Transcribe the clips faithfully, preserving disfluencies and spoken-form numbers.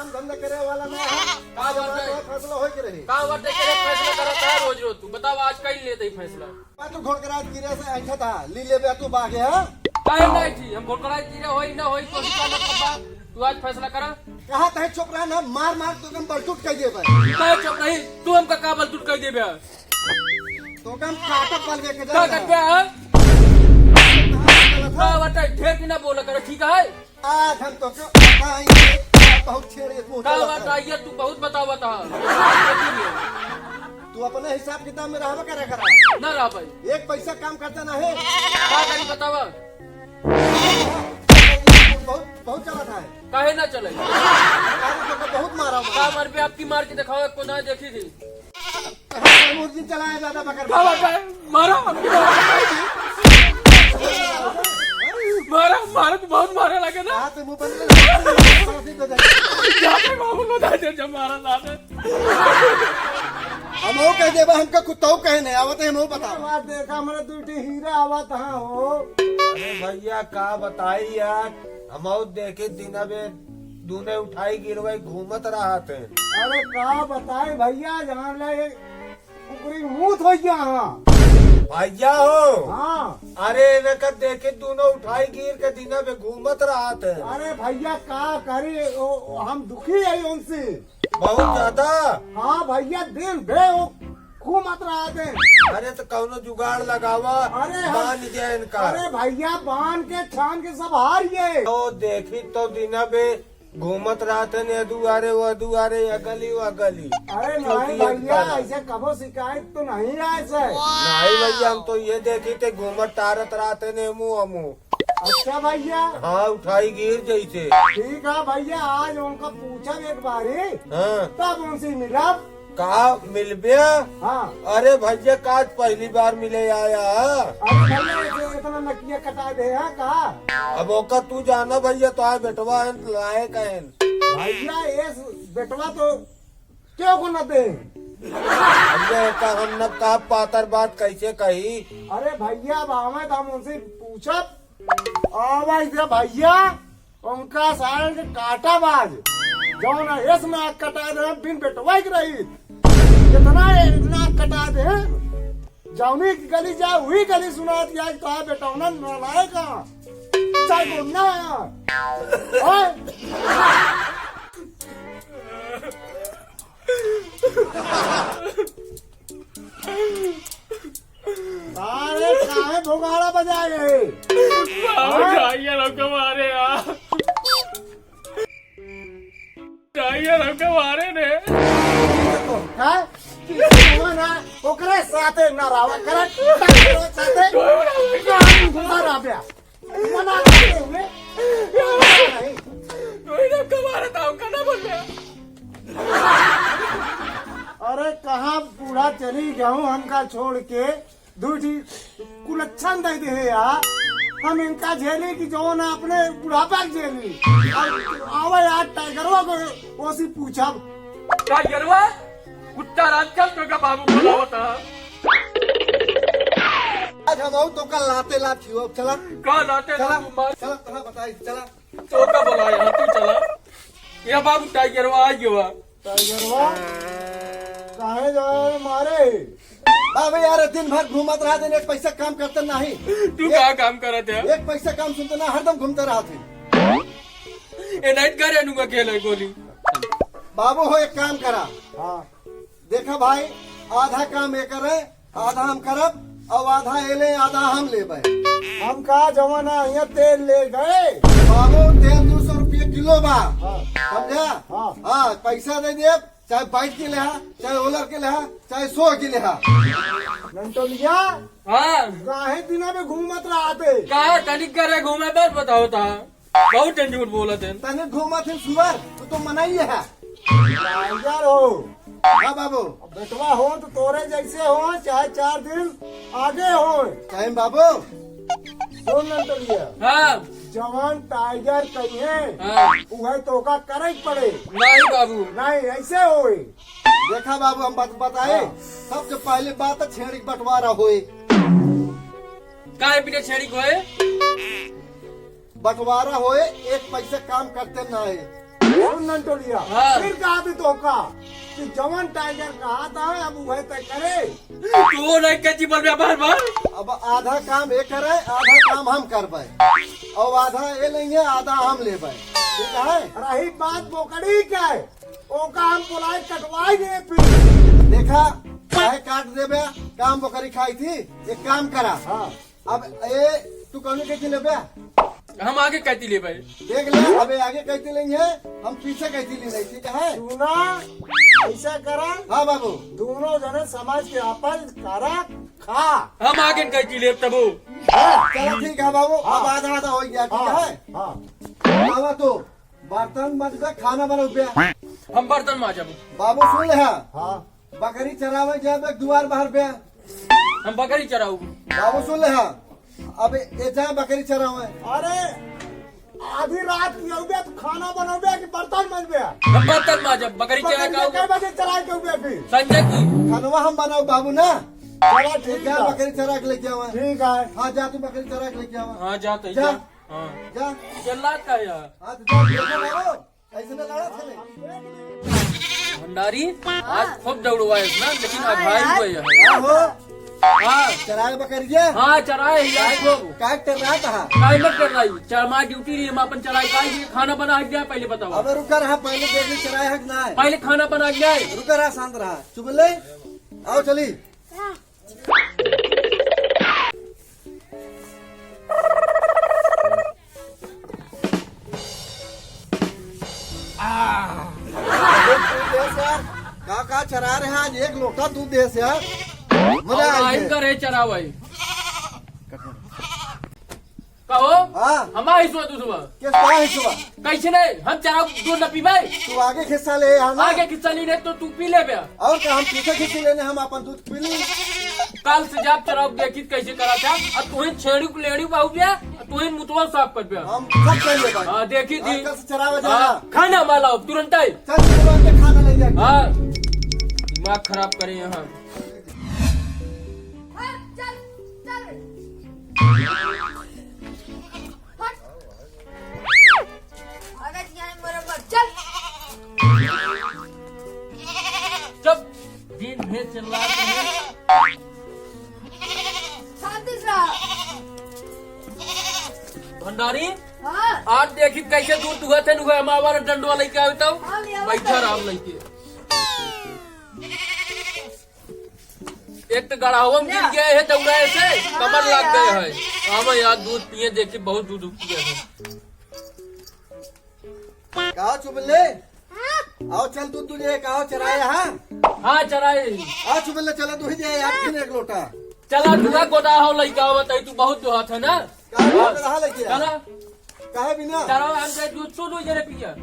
काम धंधा करे वाला ना है। का बात है? फैसला होई के रही। का बात है? करे फैसला करत है रोज रोज तू। बतावा, आज कई लेत ही फैसला? बा तू घोड़कराज गिरे से ऐठा था, ली ले बे तू बागे, हाँ? काहे नहीं थी? हम घोड़कराज गिरे होई ना होई तो ही का मतलब बा? तू आज फैसला करा। कहा तहे चुप रहा ना, मार मार तो कम बलटूट कर दे बे। मैं चुप नहीं, तू हमका का बलटूट कर दे बे? तो कम काटब बल के का जा। करबे, हाँ? का बात है? ढेर भी ना बोला करो, ठीक है? आज हम तो के बताएंगे, बहुत छेड़ के मुंह का चलाता है। बताइए, तू बहुत बतावत है। तू अपने हिसाब किताब में रहबे करे करा। ना रह भाई। एक पैसा काम करता ना है। का करी बतावा? बहुत, बहुत चला था। काहे ना चले? आज तो के बहुत मारा हुआ। का मार पे आपकी मार के दिखाओ, को ना देखी थी। मुर्गी चलाए ज्यादा बकर का बात है? मारा, मारा, मारा, तू बहुत मारे लगे ना। हाँ, तो मुंह बंद कर। जाते बाबू लो, जाते जब मारा लाते। हम वो कह देबा, हमका कुत्ता कहे नहीं आवत है, हम वो बताओ। बात देखा, हमरे दू ठी हीरा आवत हाँ हो। अरे भैया, का बताई यार, हम और देखे दिन अबे दूने उठाई गिरवाई घूमत रहत हैं। अरे का बताई भैया, जान ले कुकुरी मूत हो गया हाँ। भैया हो। हाँ। अरे इनका देखे दूनो उठाई गिर के दिना में घूमत रहत है। अरे भैया का करी, ओ, ओ, हम दुखी है उनसे। बहुत ज्यादा। हाँ भैया, दिन भे वो घूमत रहत है। अरे तो कौनो जुगाड़ लगावा, अरे हम, बांध दे इनका। अरे भैया, बांध के छान के सब हार गए। तो देखी तो दिना में घूमत रहत है, ने दुआरे वो दुआरे, या गली वो गली। अरे नहीं चौकी भैया, अंतरा। ऐसे कबो शिकायत तो नहीं आए से। नहीं भैया, हम तो ये देखी थे घूमत टारत रहत है ने मुँह हमू। अच्छा भैया। हाँ, उठाई गिर जैसे। ठीक है भैया, आज उनका पूछब एक बारी, हाँ। तब उनसे मिलब। का मिलबे? हाँ। अरे भैया, का आज पहली बार मिले आया है? अरे भैया, इतना नकिया कटा दे है का? अब ओका तू जाना भैया, तो आए बेटवा है, लायक है। भैया, ये बेटवा तो क्यों को न दे? भैया, का हम न का पातर बात कैसे कही? अरे भैया, अब आवे तो हम उनसे पूछब। आवा इधर भैया, उनका सारन के काटा बाज। जौन एस नाक कटा दे, बिन बेटवा के रही। कितना ए-, नाक कटा दे। जौनी की गली जा, वही गली सुनात या कि तोहार बेटौना नालायक है। चाहे गुंडा है। ओए। अरे, काहे भुगाड़ा बजाए रहे? बाबू, हाँ? ढाई हजार हमका मारे यार। ढाई हजार हमका मारे ने। हाँ? ना, ओकरे साथे ना रहा, ओकरे साथे ना रहा। मना करते हुए, नहीं। कोई ना कमा रहा था, हमका ना बोल रहा। अरे, कहाँ बूढ़ा चली गहूँ हमका छोड़ के, दू ठी कुलच्छन दे दे यार। हम इनका झेली कि जौन अपने बुढ़ापा के झेली। अब आवे यार, टाइगरवा को ओसी पूछब। टाइगरवा? कुत्ता रात का तो का बाबू बोला होता। आज हम आऊ तो का लाते लात खियो, चला। का लाते चला, लात मार? चला, तोरा बताई, चला। तो का बोला यार, तू चला। या बाबू टाइगरवा आ गया। टाइगरवा, काहे जाए मारे? बाबू यार, दिन भर घूमत रहा, दिन एक पैसा काम करते नहीं। तू एक, का काम करत है? एक पैसा काम सुनते ना, हरदम घूमते रहत है। ए नाइट करे नुआ खेले गोली। बाबू हो, एक काम करा। हाँ। देखा भाई, आधा काम ये करे, आधा हम करब, और आधा ये ले, आधा हम लेबे। हम का जमाना यहाँ तेल ले गए। बाबू, तेल दो सौ रुपये किलो बा। हाँ। समझा? हाँ। हाँ, पैसा दे देब, चाहे बाइक के लेहा, चाहे ओलर के लेहा, चाहे सौ के लेहा। नंटोलिया, हाँ। काहे दिना में घूमत रहते? का तनिक करे घूमे, बस बताओ ता। बहुत झूठ बोलत है। तने घूमत है सुअर, तू तो मनाई है। टाइगर हो। हाँ बाबू। बेटवा हो तो तोरे जैसे हो, चाहे चार दिन आगे हो। कहें बाबू। सुन नंटोलिया। हाँ। जवान टाइगर कहिए, हाँ। उहे तोका करे के पड़े। नहीं बाबू। नहीं, ऐसे होए। देखा बाबू, हम बात बताए, हाँ। सबसे पहले बात तो छेड़ी के बंटवारा होए। काहे बिना छेड़ी के होए? बंटवारा होए, एक पैसा काम करते ना है। सुन नंटोलिया, हाँ। फिर कहा भी तो का कि जवन टाइगर कहा था, अब वह तय करे। तू नहीं कहती बोल बे बार बार। अब आधा काम ये करे, आधा काम हम करबे, और आधा ये लेंगे, आधा हम लेबे, ठीक है? रही बात बोकड़ी के, ओका हम बोलाए कटवाई दे फिर। देखा, काहे काट देबे? काम बोकरी खाई थी, एक काम करा। हाँ। अब ए, तू कौन कहती लेबे? हम आगे कहती लेबे। देख ले, अबे आगे कहती लेंगे, हम पीछे कहती ले रही, ठीक है? सुना, ऐसा करा। हाँ बाबू। दोनों जने समाज के आपस करा खा। हम आगे कहती लेब तबो। हाँ, चला ठीक है बाबू, हाँ। अब आधा आधा हो गया, ठीक हाँ, है? हाँ। बाबा तो बर्तन माजबे, खाना बनाबे। हम बर्तन माजब। बाबू सुन ले, हाँ। हाँ। बकरी चरावे जाबे, दुआर बाहर बे। हम बकरी चराऊ। बाबू सुन ले, हाँ। अब ए जा बकरी चरावे। अरे, आधी रात की अउबे तो खाना बनाबे कि बर्तन माजबे? हम बर्तन माजब, बकरी चरा बकरी के आऊ। कै बजे चरा के अउबे फिर? संजय की। खानवा हम बनाऊ बाबू ना। चला ठीक जा, है। बकरी चरा के लेके आवे। ठीक है। हाँ, जा तू बकरी चरा के लेके आवे। हाँ, जा तू जा। जा। हाँ। जा। चिल्लात का है यार? हाँ, तो जा, जा, जा, जा। कैसे ना लड़ा था ले? भंडारी, आज खूब दौड़वाए ना, लेकिन हाँ अघाई यार। हुए हैं। हाँ हो। हाँ। चराए बकरिया? हाँ, चराए ही आज खूब। काय कर रहा था? काय मत कर रही? चरमा ड्यूटी रही, हम अपन चराए का ही खाना बना के दिया, पहले बताओ। अब रुका रहा, पहले देख ली चराए है कि ना है? पहले खाना बना के दिया है। रुका रहा, शांत रहा। चुगले, आओ चली। आह। दूध दे यार। का, का चरा रहे हैं आज? एक लोटा दूध दे यार। मजा और आ आइन गया। करे चरावई। कहो? हाँ। हमार हिस्सा दूध बा। किस का हिस्सा? कैसे नहीं? हम चराऊ दूध न पीबे? तू आगे हिस्सा ले यहाँ ना। आगे हिस्सा नहीं रहे तो तू पी ले बे। और का हम पीछे खींच लेने, हम अपन दूध पी ली। कल से जब चराऊ देखी कैसे करा था, अब तुहे छेड़ी को लेड़ी बाहू बे, अब तुहे मुतवा साफ कर बे। हम सब कर लेबे। हाँ, देखी थी। हाँ, कल से चरावे हाँ, जाना। खाना माला तुरंत ही। चल, चल, चल, खाना ले जाके। हाँ, दिमाग खराब करे यहाँ। हट, चल, चल। हट। अगर यहाँ बराबर, चल। चुप। दिन भर चिल्लाते हैं। शांति से रह। भंडारी, हाँ। आज देखी कैसे दूध दुहत है, नुआ हमारा डंडवा लेके आवे तब। हाँ, ले आवे बैठा तब। राम लेके। एक तो गड़ावा में गिर गए है दौड़ाए से, कमर लाग गए है। हम यार दूध पिए, देखी बहुत दूध पिए है। का चुबले? आओ चल दूध दूध ये, का चराए हाँ? हाँ, चराए। आ चुबले चला दूध दे यार, फिर एक लोटा। चला दूध गोदा हो लइका आवत है, तू बहुत दुहात है ना? का दूध रहा लेके? चला। काहे बिना? चला, हम दे दूध, तू दूध जरे पिया।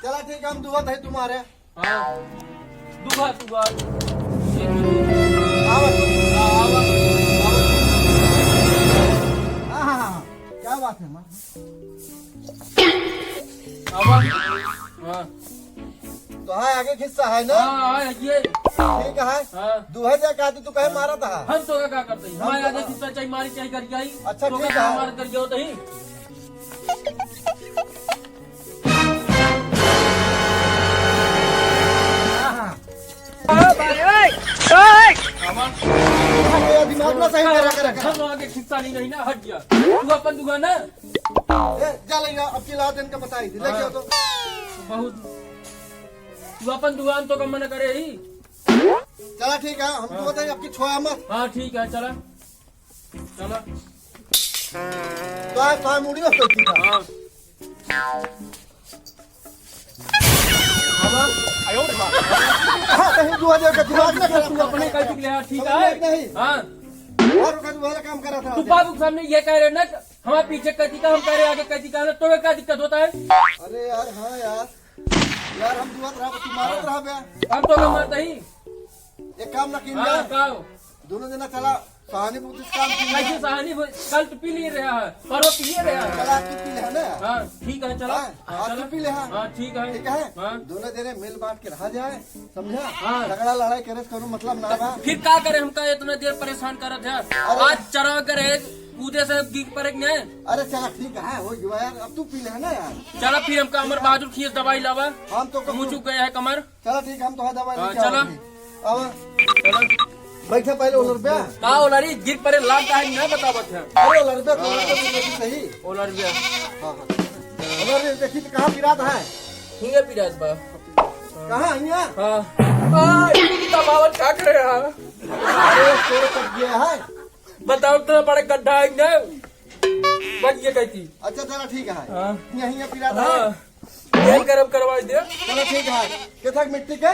चला ठीक, हम दुहात है तुम्हारे। हाँ। दुआ, दुआ। आवा। हाँ, आवा। आवा। हाँ, हाँ, हाँ। क्या बात है, माँ? आवा। हाँ। तो हाँ, आगे हिस्सा है ना? हाँ, हाँ, ये। ठीक है। हाँ। दुहे जा का तू कहे मारा था? हम तो का करते हैं? हम हमारे तो आगे हिस्सा चाहे मारी चाहे कर जाई। अच्छा, तो ठीक का है। मार कर जाओ तो ही। दिमाग ना सही करा, करा, करा। हम लोग आगे खिस्सा नहीं रही ना, हट गया। तू अपन दुकान ना। ए, जा ले जा, अब की लात इनका बताई थी, लेके आओ तो। बहुत। तू अपन दुकान तो कम मना करे ही। चला ठीक है, हम तो हाँ। बताए आपकी छोया मत। हाँ ठीक है, चला। चला। तो आए, तो आए मुड़ी ना सोची था। हाँ। बाबा, आयो रे बाबा। हाँ, कहीं दुआ दे के दिमाग ना खराब तू अपने कर। कल तक ले आ, ठीक समझ है? में नहीं। हाँ। और का वाला काम करा था तू आज। बाबू के सामने ये कह रहे ना, हमारे पीछे कदी का, हम कह रहे आगे कदी का, तो का दिक्कत होता है? अरे यार, हाँ यार। यार, हम दुआ रहा, तू मारत रहा बे। हम तो ना मारता ही। एक काम ना कीन हाँ, जाए। का हो? दोनों जना चला, सहानुभूति से काम कीन कैसे जाए। सहानुभूति? कल तो पी ले रहा है, परवा पिए रहा है। कल आज तू पी ले है ना? हाँ, ठीक है, चला। हाँ, हाँ, आज चला। तू पी ले, हाँ। हाँ, ठीक है। ठीक है? हाँ। दोनों जने मिल बांट के रहा जाए, समझा? हाँ। झगड़ा लड़ाई करे से कोनो मतलब ना बा। फिर का करे, हमका इतना देर परेशान करत है? अरे। आज चरा करे, कूदे से गिर पड़े के नहीं। अरे चला ठीक है, हो गया यार, अब तू पी ले है ना यार। चला फिर हमका अमर बहादुर खींच दवाई लावा। हम तो मुँह चुक गया है कमर। चला ठीक है, हम तो है दवाई हाँ, लेके चला। आओ अभी। अब चला। बैठा पहले ओलर पे। का ओलरी गिर पड़े लाग का है ना बतावत है। अरे ओलर पे तो ओलर पे तो सही। ओलर पे। हाँ, हाँ। ओलर पे देखी तो कहाँ पिरात है? हिंगे पिरात बा। कहाँ हिंगे? हाँ। आ, दबावत का करे रहा? अरे तोरे कट गया है। बताओ तो बड़े गड्ढा है ना। बच गया कहती। अच्छा चला ठीक है। हाँ। हिंगे हिंगे पिरात है। हाँ। तेल गरम करवा दे। चलो ठीक है। केथक मिट्टी के?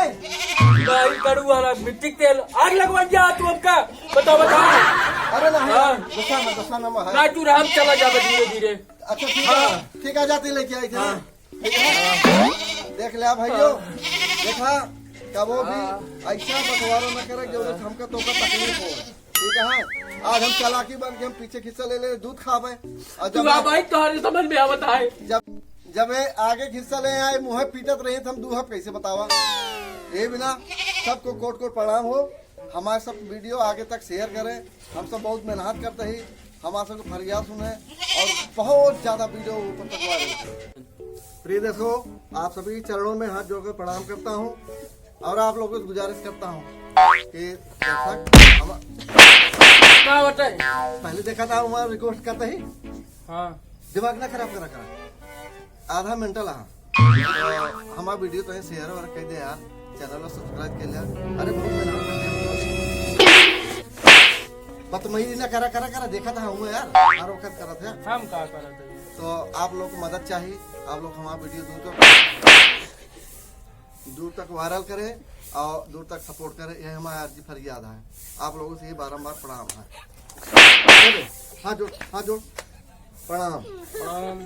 भाई कड़ू वाला मिट्टी के तेल। आग लगवा दिया तू हमका। बताओ, बताओ। अरे ना, हाँ। गुस्सा में, गुस्सा में है। ना तू राम चला जाबे धीरे धीरे। अच्छा ठीक है। हाँ। ठीक है, जाते लेके आई थे। हाँ। ठीक है। देख लिया भाइयों। हाँ। देखा, कबो भी हाँ। ऐसा बंटवारा न करे जो हाँ। हमका तो का तकलीफ हो। ठीक है, आज हम चालाकी बन के हम पीछे हिस्सा ले ले, दूध खावे। और तू जब आ भाई, तोहरे समझ में आवत है। जब, जब ये आगे हिस्सा ले आए, मुँह पीटत रही, तो हम दूहब कैसे बतावा? ये बिना सबको कोट कोट प्रणाम हो। हमारे सब वीडियो आगे तक शेयर करें। हम सब बहुत मेहनत करते ही, हमारे सब फरियाद सुने और बहुत ज्यादा वीडियो ऊपर तक वायरल करें। प्रिय दर्शकों, आप सभी के चरणों में हाथ जोड़कर प्रणाम करता हूँ। और आप लोगों से गुजारिश करता हूँ कि दर्शक हम का बताए? पहले देखा था, हमारा रिक्वेस्ट करता ही हाँ। दिमाग ना खराब करा करा, आधा मेंटल आ। तो हमारा वीडियो तो शेयर और कर दे यार, चैनल को सब्सक्राइब कर लिया। अरे बहुत मेहनत करते हैं। बतमई ना करा करा करा, देखा था हम यार, हर वक्त करा था। हम का करत है? तो आप लोग को मदद चाहिए, आप लोग हमारा वीडियो दूर तक दूर तक वायरल करें और दूर तक सपोर्ट करें, यह हमारा अर्जी फरियाद है। आप लोगों से ये बारंबार प्रणाम है। चलो, हाथ जोड़, हाथ जोड़, प्रणाम। प्रणाम।